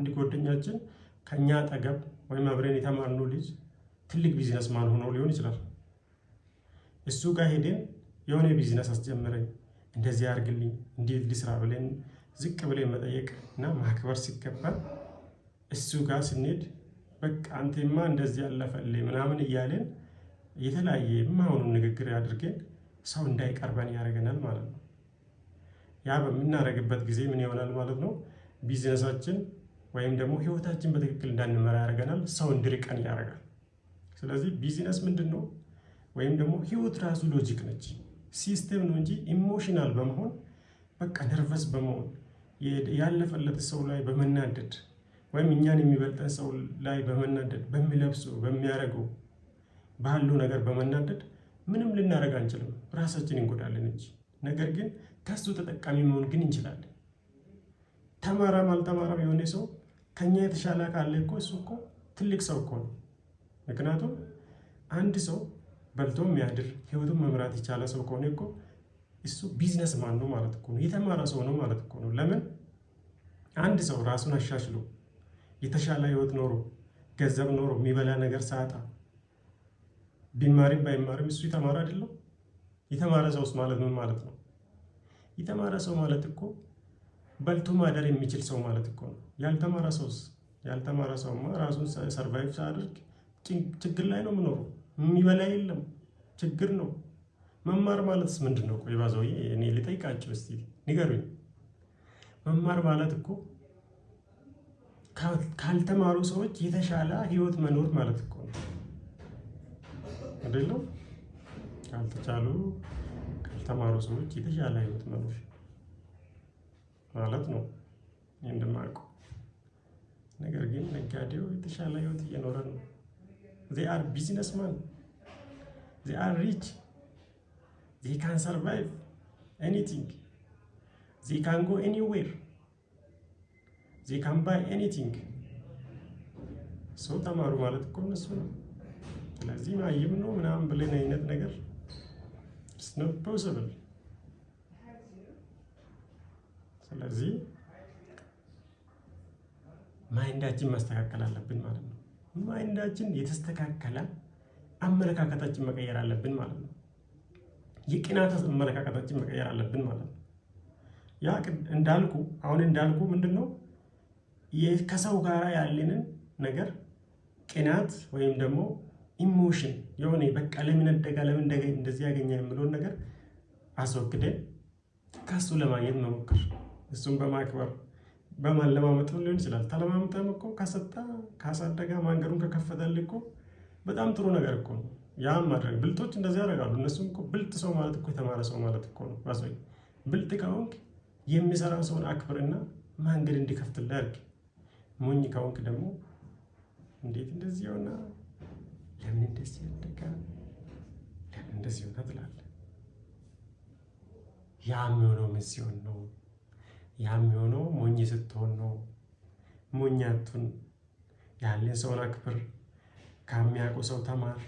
አንድ ጓደኛችን ከኛ አጠገብ ወይም አብረን የተማርነው ልጅ ትልቅ businessman ሆኖ ሊሆን ይችላል። እሱ ጋር ሄደን የሆነ ቢዝነስ አስጀምረኝ፣ እንደዚህ አድርግልኝ፣ እንዴት ልስራ ብለን ዝቅ ብለን መጠየቅ እና ማክበር ሲገባን እሱ ጋር ስንሄድ በቃ አንቴማ እንደዚህ ያለፈልህ ምናምን እያለን የተለያየ የማይሆኑ ንግግር አድርገን ሰው እንዳይቀርበን ያደርገናል ማለት ነው። ያ በምናደርግበት ጊዜ ምን ይሆናል ማለት ነው? ቢዝነሳችን ወይም ደግሞ ህይወታችን በትክክል እንዳንመራ ያደርገናል። ሰው እንዲርቀን ያደርጋል። ስለዚህ ቢዝነስ ምንድን ነው? ወይም ደግሞ ህይወት ራሱ logic ነች፣ system ነው እንጂ emotional በመሆን፣ በቃ nervous በመሆን፣ ያለፈለት ሰው ላይ በመናደድ ወይም እኛን የሚበልጠን ሰው ላይ በመናደድ፣ በሚለብሰው፣ በሚያደርገው፣ ባለው ነገር በመናደድ ምንም ልናደርግ አንችልም፣ ራሳችን እንጎዳለን እንጂ። ነገር ግን ከሱ ተጠቃሚ መሆን ግን እንችላለን። ተማራም አልተማራም የሆነ ሰው ከኛ የተሻለ ካለ እኮ እሱ እኮ ትልቅ ሰው እኮ ነው። ምክንያቱም አንድ ሰው በልቶ የሚያድር፣ ህይወቱን መምራት የቻለ ሰው ከሆነ እኮ እሱ businessman ነው ማለት እኮ ነው። የተማረ ሰው ነው ማለት እኮ ነው። ለምን አንድ ሰው ራሱን አሻሽሎ የተሻለ ህይወት ኖሮ፣ ገንዘብ ኖሮ፣ የሚበላ ነገር ሳያጣ ቢማርም ባይማርም እሱ የተማረ አይደለም? የተማረ ሰውስ ማለት ምን ማለት ነው? የተማረ ሰው ማለት እኮ በልቶ ማደር የሚችል ሰው ማለት እኮ ነው። ያልተማረ ሰውስ? ያልተማረ ሰውማ ራሱን survive ሳያደርግ ችግር ላይ ነው የሚኖረው። የሚበላ የለም፣ ችግር ነው። መማር ማለትስ ምንድን ነው? ቆይ ባዘው እኔ ልጠይቃችሁ እስቲ ንገሩኝ። መማር ማለት እኮ ካልተማሩ ሰዎች የተሻለ ህይወት መኖር ማለት እኮ ነው፣ አይደለም? ካልተቻሉ ካልተማሩ ሰዎች የተሻለ ህይወት መኖር ማለት ነው እንደማውቀው። ነገር ግን ነጋዴው የተሻለ ህይወት እየኖረ ነው። They are businessman, they are rich, they can survive anything, they can go anywhere, they can buy anything። ሰው ተማሩ ማለት እኮ እነሱ ነው። ስለዚህ ማይም ነው ምናምን ብለን አይነት ነገር it's not possible። ስለዚህ mind ኣችን ማስተካከል አለብን ማለት ነው። Mind ኣችን የተስተካከለ አመለካከታችን መቀየር አለብን ማለት ነው። የቅናት አመለካከታችን መቀየር አለብን ማለት ነው። ያ እንዳልኩ፣ አሁን እንዳልኩ ምንድን ነው፣ ከሰው ጋር ያለንን ነገር ቅናት ወይም ደግሞ emotion የሆነ በቃ ለምን አደጋ፣ ለምን እንደዚህ ያገኛ የምለውን ነገር አስወግደን ከሱ ለማግኘት መሞከር፣ እሱን በማክበር በማለማመጥ ሊሆን ይችላል። ተለማምጠም እኮ ከሰጣ፣ ካሳደጋ፣ መንገዱን ከከፈተልህ እኮ በጣም ጥሩ ነገር እኮ ነው። ያም ማድረግ ብልጦች እንደዚህ ያደርጋሉ። እነሱም እኮ ብልጥ ሰው ማለት እኮ የተማረ ሰው ማለት እኮ ነው። ባሰኝ ብልጥ ከሆንክ የሚሰራ ሰውን አክብርና መንገድ እንዲከፍትልህ አድርግ። ሞኝ ከሆንክ ደግሞ እንዴት እንደዚህ ሆና፣ ለምን እንደዚህ ያደጋ፣ ለምን እንደዚህ ሆና ትላለህ። ያ የሚሆነው ምን ሲሆን ነው? ያ የሚሆነው ሞኝ ስትሆን ነው። ሞኝ አትሁን። ያለን ሰውን አክብር። ከሚያውቁ ሰው ተማር።